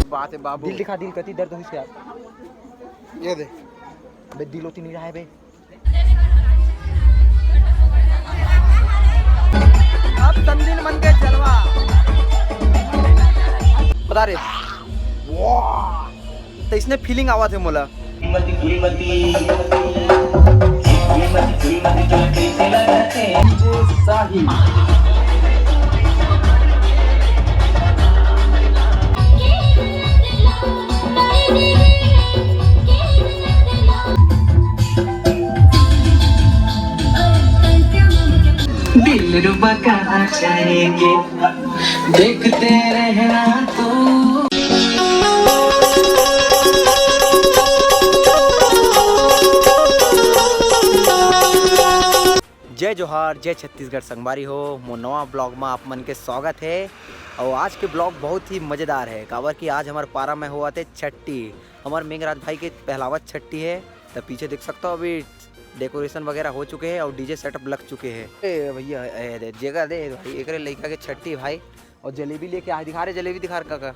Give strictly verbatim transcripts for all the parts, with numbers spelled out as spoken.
बात है बाबू। दिल दिखा, दिल कति दर्द होइस यार। ये दे। अबे दिल होती नहीं रहा है बे। अब संदिन मन के जलवा। पता रे। वाह। तो इसने फीलिंग आवा थे मोला। दिलरुबा कहाँ जाएंगे, देखते रहना तू। जय जोहार, जय छत्तीसगढ़ संगवारी हो, मोर नवा ब्लॉग में आप मन के स्वागत है। और आज के ब्लॉग बहुत ही मज़ेदार है, काबर कि आज हमारे पारा में हुआ थे छट्टी, हमारे मेघराज भाई के पहलावत छट्टी है। तो पीछे देख सकता हो, अभी डेकोरेशन वगैरह हो चुके हैं और डीजे सेटअप लग चुके हैं। ए भैया, ए दे, जगह दे भाई, एकरे लइका के छट्टी भाई। और जलेबी लेके आए, दिखा रे, जलेबी दिखा रे काका।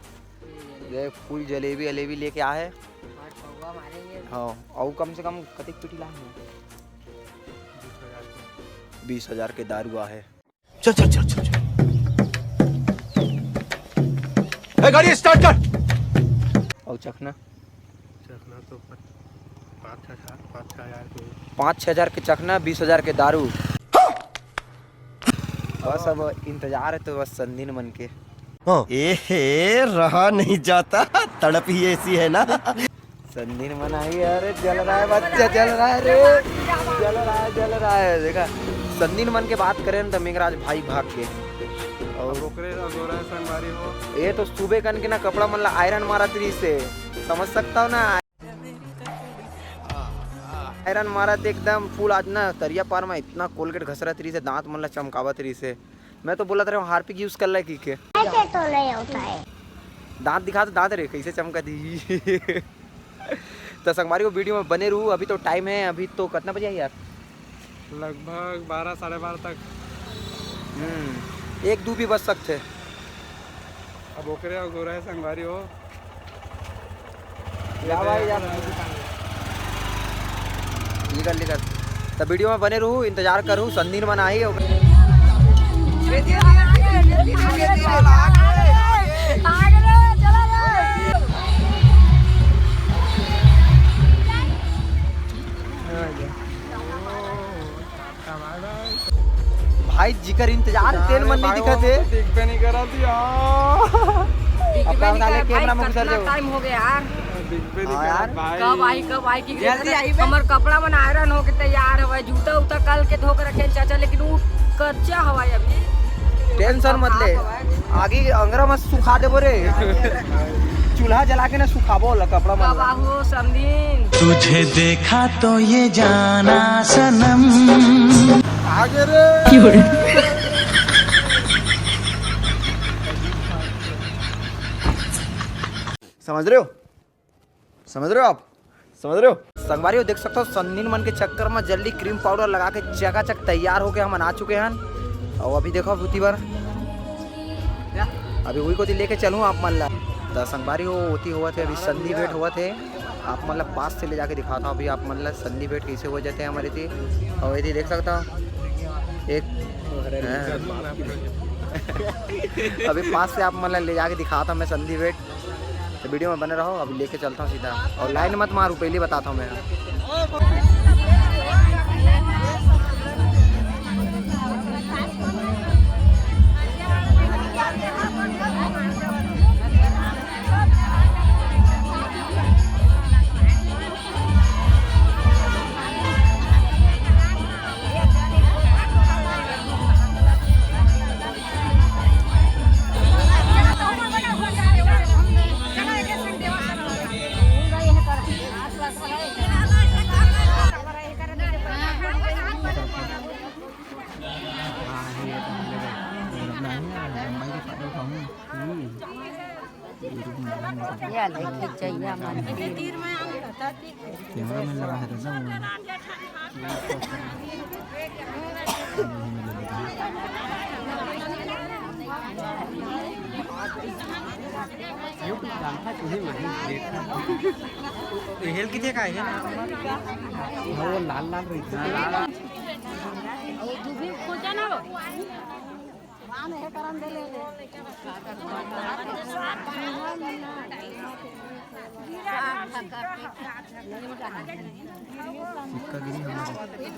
ये फुल जलेबी अलेबी लेके आए है। हाँ, और कम से कम कतेक पेटी लाए हैं? बीस हजार के दारू आ है। चल, चल, चल, चल, चल। ए, गाड़ी स्टार्ट कर। और चखना? चखना तो पच-, पाँच छः हजार, पाँच छः हजार के। पाँच छः हजार के चखना, बीस हजार के दारू। बस अब इंतजार है तो बस संदिन मन के। हाँ। ए हे, रहा नहीं जाता, तड़प ही ऐसी है ना। संदिन मन आई, अरे जल रहा है बच्चा, जल रहा है रे, जल रहा है, जल रहा है। देखा, संदिन मन के बात करें ना तो मेघराज भाई भाग के। और अब ओकरे अगोरा संगवारी हो। ये तो सुबह कन के ना कपड़ा मन ला आयरन मारत रहिस हे, समझ सकता हो ना। आयरन मारत एकदम फुल। आज ना तरिया पार में इतना कोलगेट घसरत रहिस हे, दांत मन ला चमकावत रहिस हे। मैं तो बोलत रहेंव हार्पिक यूज़ कर ले की के। ऐसे तो नहीं होता है। दांत दिखा तो, दांत रे कैसे चमका दी। तो संगवारी हो, वीडियो में बने रहू। अभी तो टाइम है, अभी तो कितना बजे है यार? लगभग बारह, साढ़े बारह तक। हम्म, एक दू भी बज सकते। अब ओकरे अगोरा है संगवारी हो। जा भाई, जा। निकल, निकल। तो वीडियो में बने रहू, इंतजार करू, संदिन मन आही। भाई, जिकर इंतजार तेन मन नहीं दिखत हे। दिखबे नहीं करत यार। अब का बता ले, भाई, कैमरा में घुसर जाओ। टाइम हो गया यार। दिखबे नहीं हाँ यार। करत भाई। कब आई, कब आई, कि जल्दी आई बे। हमर कपड़ा मन आयरन होके तैयार हवय, जूता उता कल के धो के रखे चाचा, लेकिन वो कच्चा हवय अभी। टेंशन मत ले, आगी अंगरा मत सुखा देबो रे। चूल्हा जला के ना सुखाबो ला कपड़ा मन कब ला। आहो समधिन। तुझे देखा तो ये जाना सनम। आगे रे। समझ रहे हो? समझ रहे हो आप? समझ रहे हो? संगवारी हो, देख सकते हो, संदिन मन के चक्कर में जल्दी क्रीम पाउडर लगा के चकाचक तैयार होके हमन आ चुके हन। और अभी देखो, अभी उती बर, अभी वही कोती लेके चलूँ आप मन ला। तो संगवारी हो, ओती होवत हे, अभी संधि भेंट होवत हे। आप मन ला पास से ले जाके दिखाता हूँ अभी आप मन ला संधि भेंट कैसे हो जाते हैं हमारे थी। और ये देख सकता हूँ एक, हाँ। अभी पास से आप मन ला ले जाके दिखाता हूँ मैं संधि भेंट। तो वीडियो में बने रहो, अभी लेके चलता हूँ सीधा। और लाइन मत मारू, पहले बताता हूँ मैं। ये देखिए, जइया मन। कैमरा मैन लगा है तो सब। YouTube जानता तुम्हें माही देखा। हेल किथे का हे? वो लाल लाल रही थी। सिक्का गिरी हमारे।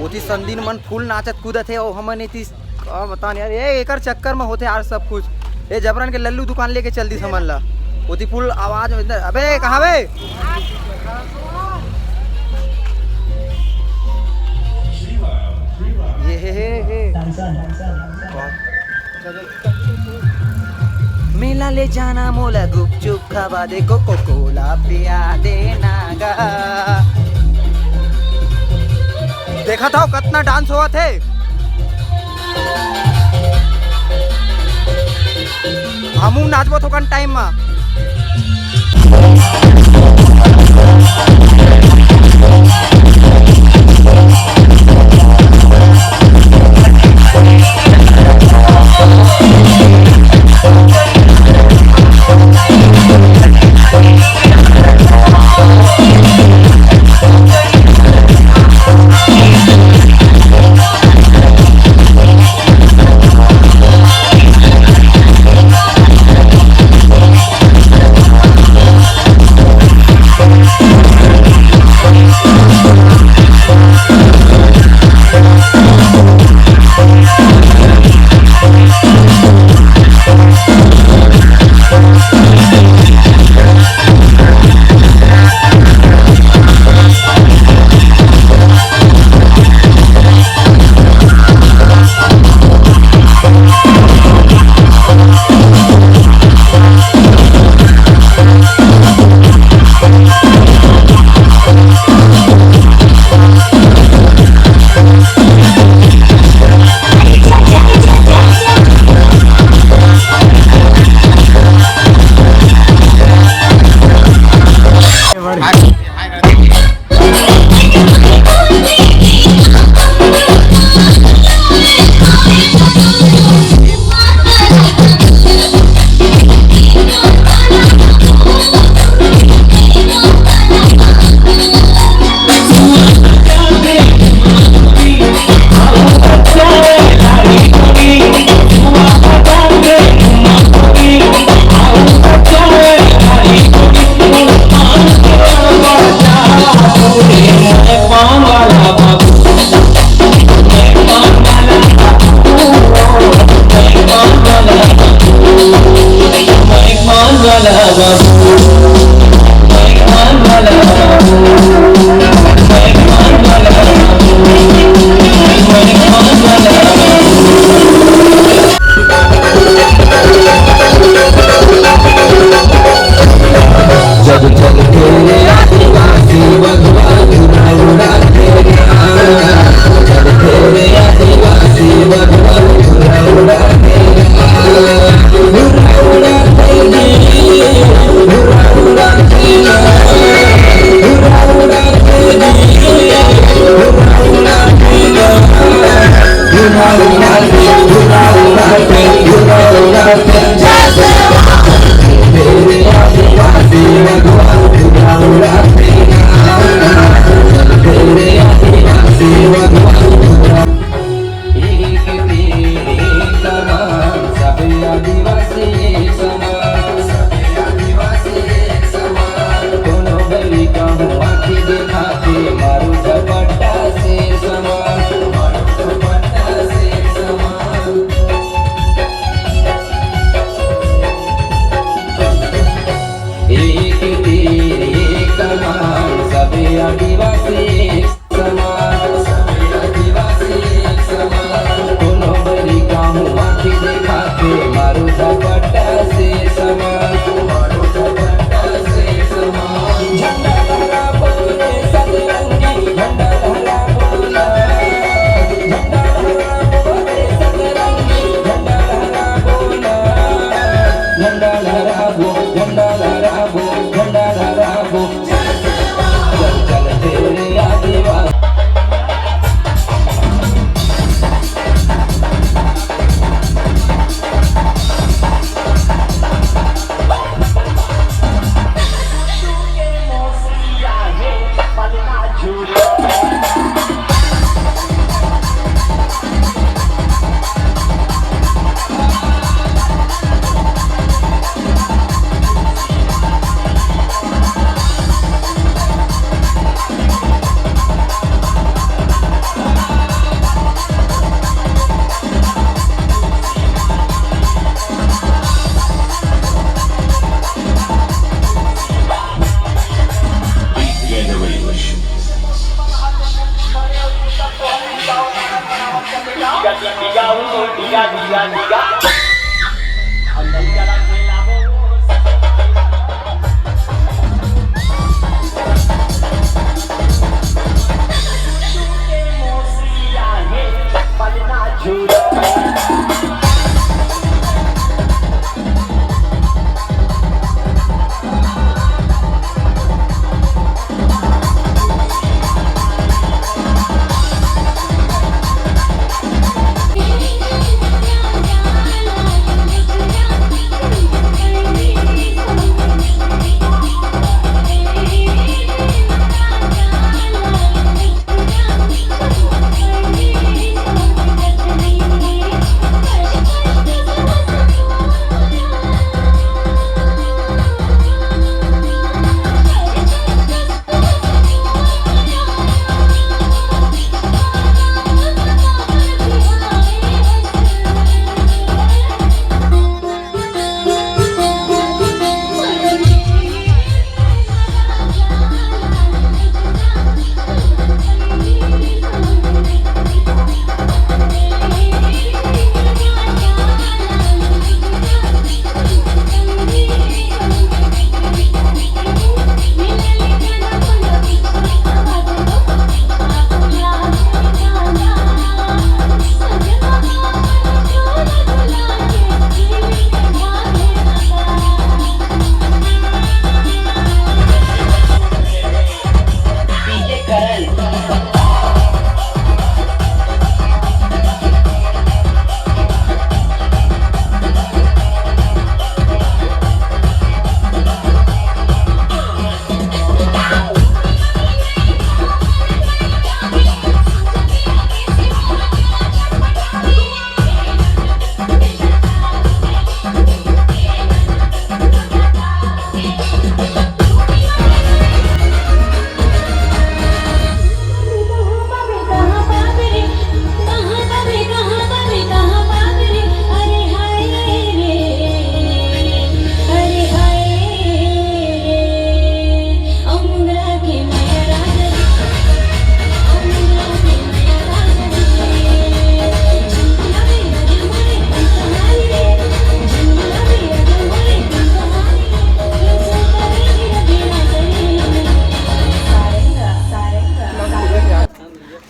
ओती संदिन मन फुल नाचत कूदत हे, अउ हमन एती का बतान यार, ए, एकर चक्कर में होथे यार सब कुछ। ए, जबरन के लल्लू दुकान लेके चल दिस हमन ला। ओती फुल आवाज में, अबे, कहाँ बे? ये हे, हे, हे। मेला ले जाना मोला, गुपचुप खावा दे, कोको कोला पिया देना गा। देखत हव कतना डांस होवत हे। हमू नाचबो थोकन टाइम मा।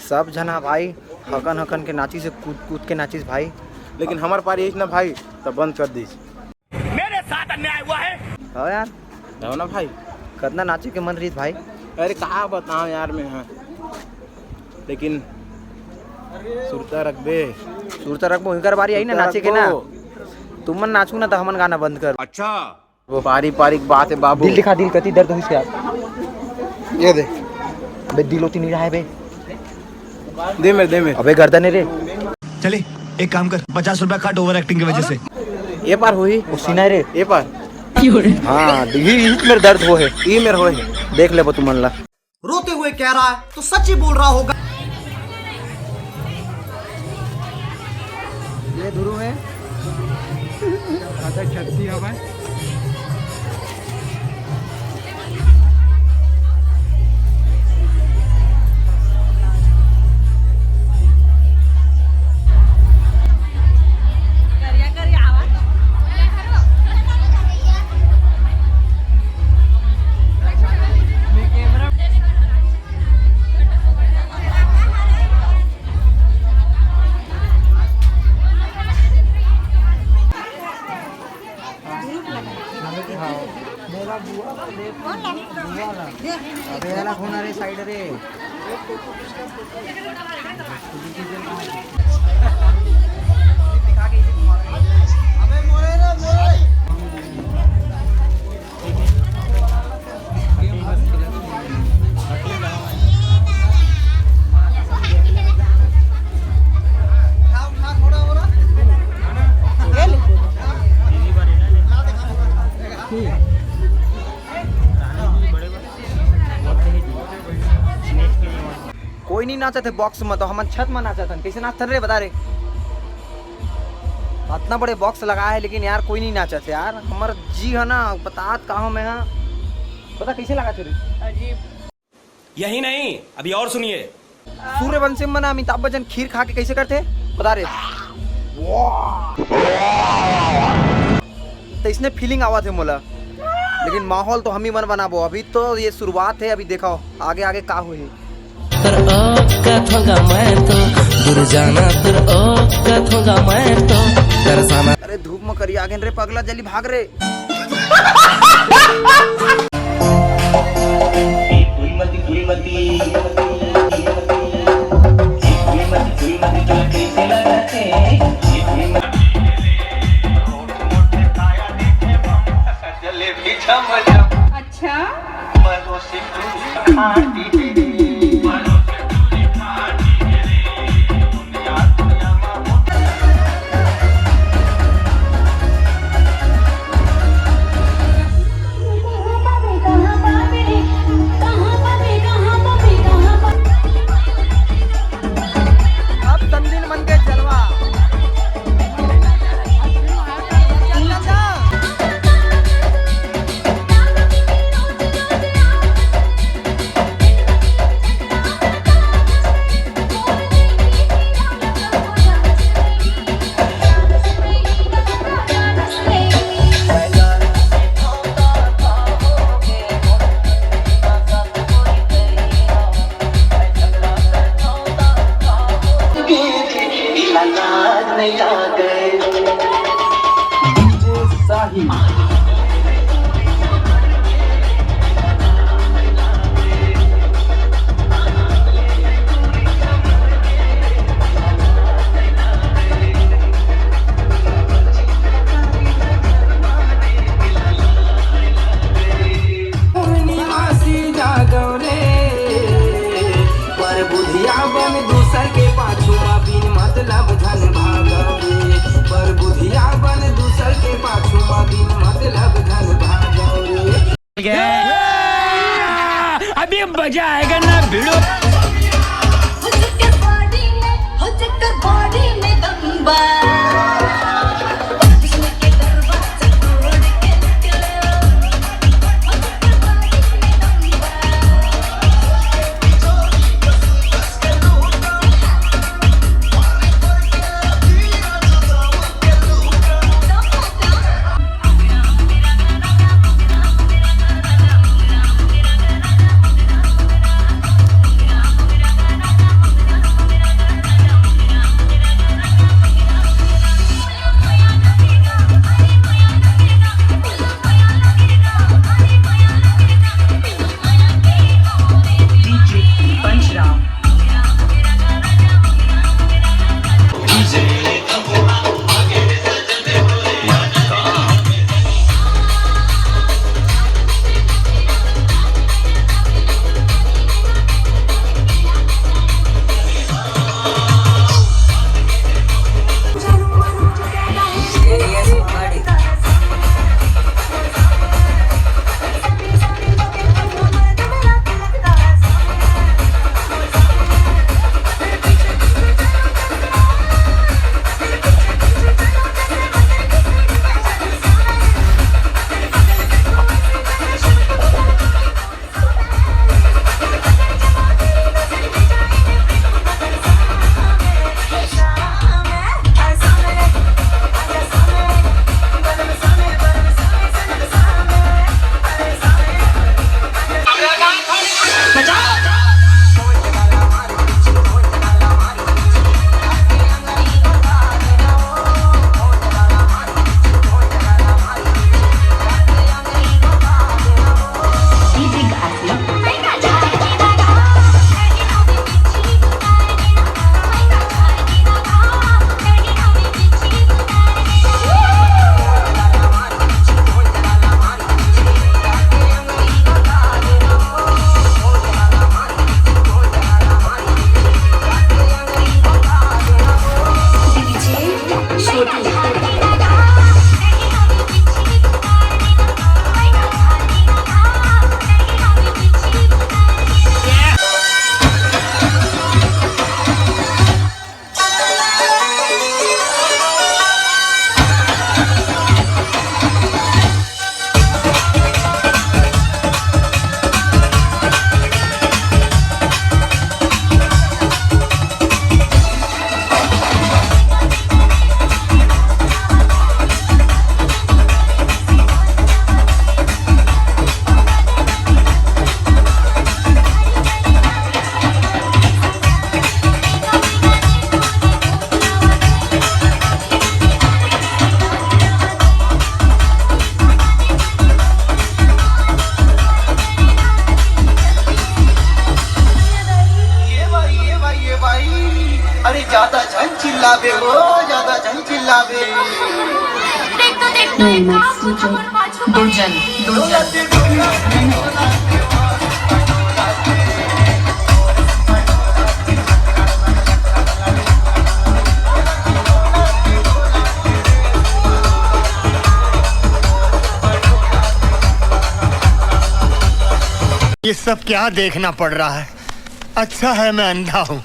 सब झन ह भाई हकन हकन के नाचिस, कूद कूद के नाचिस भाई। लेकिन हमर पारी आइस ना भाई, त बंद कर दिस। मेरे साथ अन्याय हुआ है। हो यार। हो ना भाई। कतना नाचे के मन रहिस भाई। अरे का बताओ यार मैं, हाँ। लेकिन सुरता रखबे। सुरता रखबो, उनकर बारी आई ना सुरता नाचे के ना। रखबो। तुमन नाचू ना त हमन गाना बंद कर। अच्छा। वो पारी पारी के बात है बाबू। दिल दिखा, दिल कति दर्द होइस यार। ये दे। अबे दिल होती नहीं रहा है बे। दे मेरे, दे मेरे। अबे गर्दन है रे। चले, एक काम कर, पचास रुपया काट ओवर एक्टिंग की वजह से। ये पार हुई। वो सीना है रे। ये पार। हाँ, ये, ये मेरे दर्द हो है। ये मेरे हो है। देख ले वो तुमन ला। रोते हुए कह रहा है तो सच ही बोल रहा होगा। ये ध्रुव है। अच्छा, शक्ति हवा है। अबे याला फोन रे, साइड रे। कोई नहीं नाचत है बॉक्स में, तो हमन छत में नाचत हन। कैसे नाचत रे, बता रे। इतना बड़े बॉक्स लगा है, लेकिन यार कोई नहीं नाचत है यार। हमर जी है ना, बतात कहाँ में है, पता कैसे लगा थे रे? अजीब। यही नहीं, अभी और सुनिए। सूर्यवंशी में ना अमिताभ बच्चन खीर खा के कैसे करते, बता रे। तो इसने फीलिंग आवत हे मोला, लेकिन माहौल तो हम ही मन बनाबो। अभी तो ये शुरुआत हे, अभी देखो आगे आगे का होही। तर औकात होगा मैं तो, दूर जाना तर औकात होगा मैं तो, तरसाना। अरे धूप में करिया गेन रे पगला, जल्दी भाग रे। अच्छा। अब समधिन मन के जलवा। पूर्णिमा सीधा गौरे, पर बुधिया बन दूसर के पाछू मा बिन मतलब झन भागव रे, पर बुधिया बन दूसर के पाछू मा बिन मतलब झन भागव रे। अभी मजा आएगा ना भिड़ो। चिल्लावे हो, ज्यादा जन चिल्लावे। देख तो, देख तो, एक काम हो, अपन पाछू दुर्जन, दुर्जन। ये सब क्या देखना पड़ रहा है? अच्छा है मैं अंधा हूँ।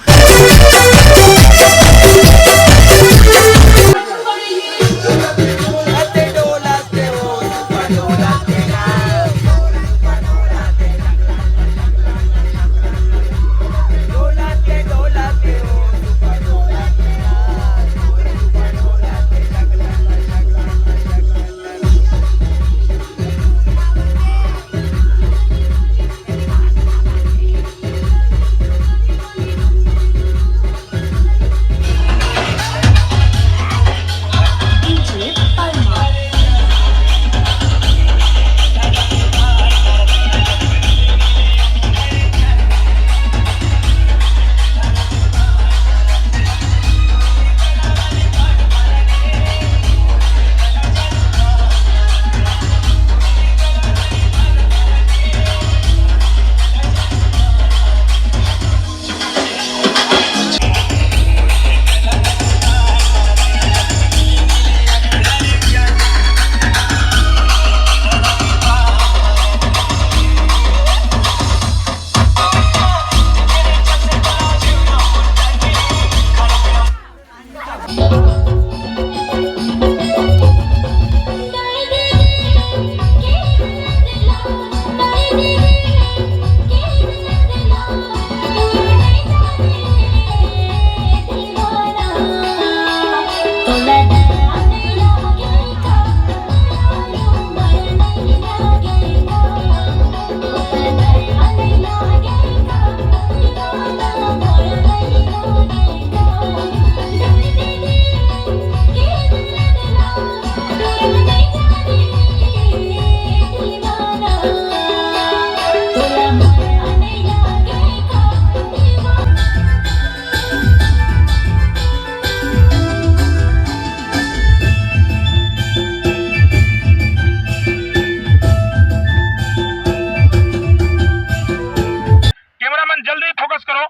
कैमरामैन, जल्दी फोकस करो।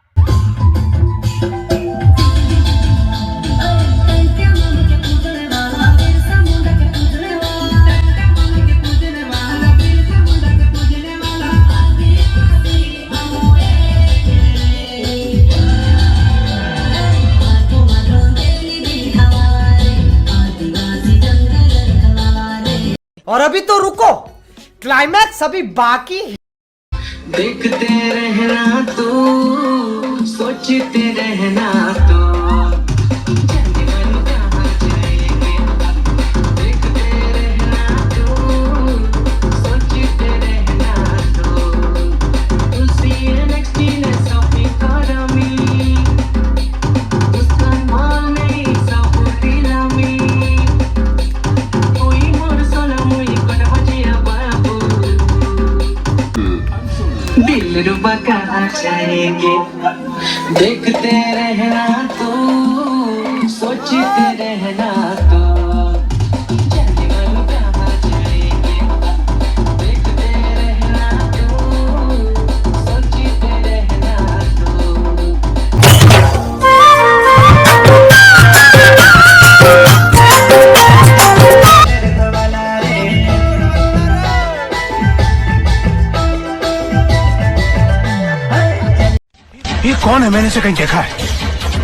और अभी तो रुको, क्लाइमैक्स अभी बाकी है। देखते रहना तू, सोचते रहना तू, जाने मन कहाँ जाएंगे। देखते रहना तू, सोचते रहना तू, तुलसी next in a selfie economy, उसका नाम नहीं selfie दिलामी। दिल रुबा कहाँ जाएंगे। देखते रहना तू, सोचते रहना तू, जाने मन कहाँ जाएंगे। देखते रहना तू, सोचते रहना तू। ये कौन है? मैंने इसे कहीं देखा है।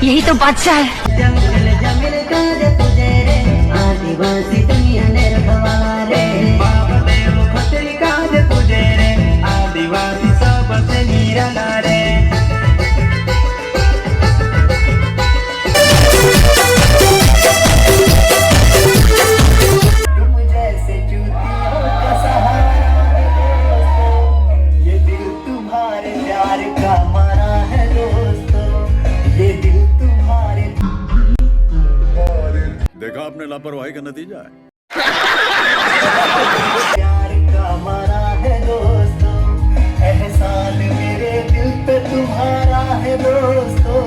यही तो बादशाह है। जंगल जमीन काज तुझे रे, आदिवासी दुनिया ने रखवाला रे। बाप देव खत्री काज तुझे रे, आदिवासी सबसे निराला रे। तुम जैसे चूतियों का सहारा है दोस्तों, ये दिल तुम्हारे प्यार का मरा है दोस्तों, ये दिल तुम्हारे देखा आपने लापरवाही का नतीजा है। प्यार का मरा है दोस्तों, एहसान मेरे दिल पे तुम्हारा है दोस्तों,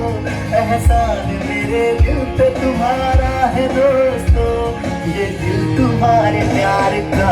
एहसान मेरे दिल पे तुम्हारा है दोस्तों, ये दिल तुम्हारे प्यार का